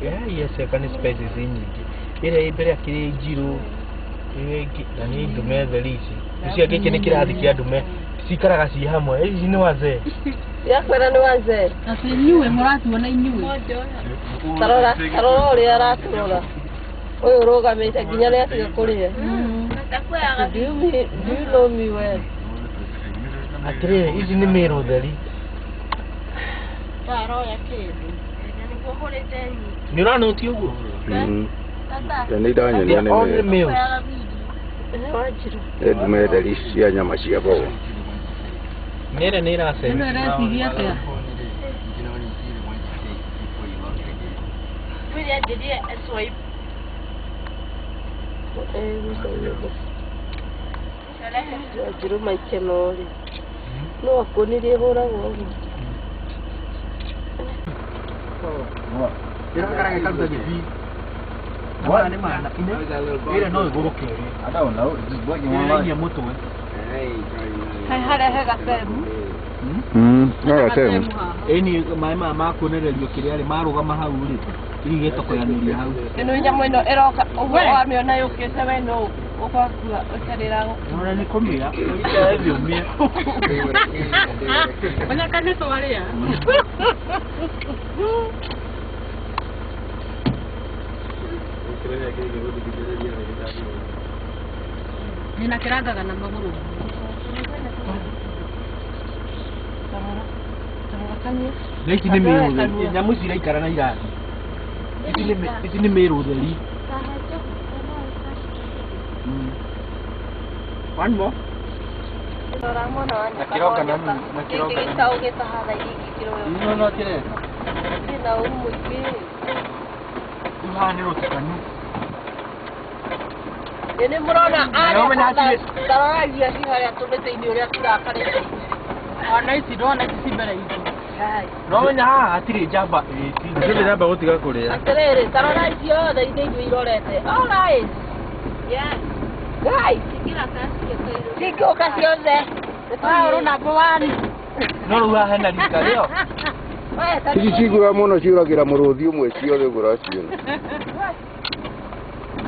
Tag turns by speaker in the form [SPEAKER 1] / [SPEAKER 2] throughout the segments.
[SPEAKER 1] Yeah, yes, eka nĩ species nyingĩ. Ĩrĩa ĩ mbere akĩrĩ njirũ, ĩyo ĩngĩ na nĩ ndume theri ici. Icio gĩkĩ nĩ kĩrathi kĩa ndume. Cikaraga ciĩ hamwe. Ici nĩ wazee.
[SPEAKER 2] Yakwĩra nĩ wazee.
[SPEAKER 3] Atĩ inyuĩ mũratuona inyuĩ.
[SPEAKER 2] Tarora, tarora ũrĩa araturora. Ũyũ ũrũgamĩte nginya nĩ atiga kũrĩa. Do you me, do you know me well?
[SPEAKER 1] Atĩrĩrĩ, ici nĩ mĩrũ theri.
[SPEAKER 3] Taroya kĩndũ.
[SPEAKER 1] Nĩ ũranũti ũguo?
[SPEAKER 4] Nĩ iranyonia
[SPEAKER 1] They are only
[SPEAKER 4] nĩ
[SPEAKER 1] males.
[SPEAKER 2] Nĩ wanjiru.
[SPEAKER 4] nĩ ndume theri cia nyama cia mbogo.
[SPEAKER 1] Mĩere nĩ
[SPEAKER 3] Ĩno
[SPEAKER 1] ĩracenjia.
[SPEAKER 3] ĩreciria atĩa?
[SPEAKER 2] Wanjiru maikeno rĩ. No akuonirie hũragwo ũguo.
[SPEAKER 1] Ĩrakara gĩkaruta gĩbii. Maya nĩ mana. Ĩrĩa no ĩgũrũke ĩrĩa.
[SPEAKER 5] I don't know. It's just blinking one light.
[SPEAKER 1] Ĩrainia mũtwe.
[SPEAKER 3] Kaĩ harehe gatemu.
[SPEAKER 4] No gatemu.
[SPEAKER 1] Ĩni maĩ maya ma kuonererio kĩrĩa rĩ marũgama hau rĩ igĩtokoyanĩria hau.
[SPEAKER 2] Ĩno nyamũ ĩno ĩroka ũguo wamĩona yũkĩte we no ũgakua ũtarĩ
[SPEAKER 1] Ona nĩ kũmĩa. Ĩthi ũmĩe.
[SPEAKER 3] Manya nĩ twarĩa. Nina kĩrangaga na magũrũ.
[SPEAKER 1] Na ici nĩ mĩrũ theri. Nyamũ ici iraikara na irathi. Ici nĩ mĩrũ theri. One more. Na kĩroka na nini, na kĩroka na nini.
[SPEAKER 2] Gĩtaũ gĩtahana iria ingĩ kĩroyo.
[SPEAKER 1] No no kĩreka.
[SPEAKER 2] Kĩna ũru mũingĩ.
[SPEAKER 1] Rĩu haha nĩ rũtukanu.
[SPEAKER 2] Ĩ nĩ mũrona
[SPEAKER 1] Na ũmenye
[SPEAKER 2] arĩa
[SPEAKER 1] hatirĩ-
[SPEAKER 2] taroragia ci harĩa tũmĩtĩ-inĩ ũrĩa tũrakarĩte.
[SPEAKER 3] Ona ici ndona ici ci mbere itũ.
[SPEAKER 1] No menya haha hatirĩ njamba ĩti.
[SPEAKER 5] Hatirĩ njamba gũtiga kũrĩa.
[SPEAKER 2] Atĩrĩrĩ, tarora ciothe iria ithuĩ irorete. All right. Yes. Guys, cingĩũka ciothe.
[SPEAKER 3] Paũrũ number one.
[SPEAKER 1] No rĩu haha hena rika rĩo.
[SPEAKER 2] We, ta
[SPEAKER 4] Ici ciguaga mũno ciũragĩra mũrũthi ũmwe ciothe ũguo ũraciona.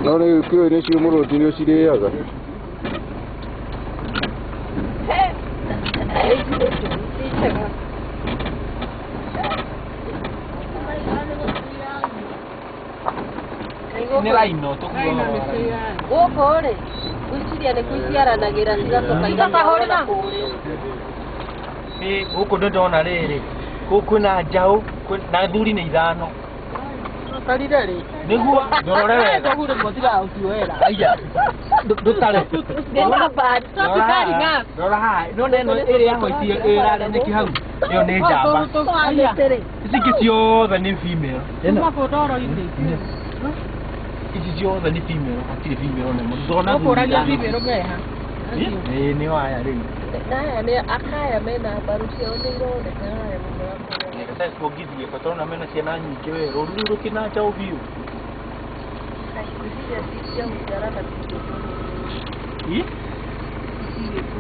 [SPEAKER 4] No rĩu kĩũĩ nĩcio mũrũthi nĩ ũcirĩaga.
[SPEAKER 2] Ici nĩ njũru, ti njega.
[SPEAKER 1] Nĩ raino tũkuaga.
[SPEAKER 2] Gũkũ rĩ, gwĩciria nĩ kwĩciaranagĩra cigacoka igakahũrĩra kũrĩa.
[SPEAKER 1] Ĩ gũkũ nĩ ndona rĩrĩ. Gũkũ kwĩna njaũ na thuri nĩ ithano.
[SPEAKER 3] Ũtarire rĩ.
[SPEAKER 1] Nĩguo ndorore wega.
[SPEAKER 3] Njogu rĩmwe tigaga gũtuoera.
[SPEAKER 1] Aya. Ndũtare.
[SPEAKER 2] Nĩ namba.
[SPEAKER 3] Stop carrying us.
[SPEAKER 1] Rora haha. No neno ĩrĩa ya white ĩrarĩ nĩkĩ hau. Ĩyo nĩ njamba. Ici ingĩ ciothe nĩ female.
[SPEAKER 3] Kuma bũndoro-inĩ.
[SPEAKER 1] Ici ciothe nĩ female, hatirĩ female ona ĩmwe. Ndona thuri
[SPEAKER 3] Ũkũragia
[SPEAKER 1] ithano.
[SPEAKER 3] female meha.
[SPEAKER 1] Ĩĩ nĩ waya rĩu.
[SPEAKER 2] Naya nĩ akaya mena mbaru ciao nĩ ironeka haya mũno wa
[SPEAKER 1] Sasa kuongithie kwa tondũ mena ciana nyingĩ we rũru rũu rũkĩna njaũ biũ.
[SPEAKER 2] Ngwĩciria ci cia gũciarana cigĩtwo
[SPEAKER 1] Ĩ?
[SPEAKER 2] cigĩtwo.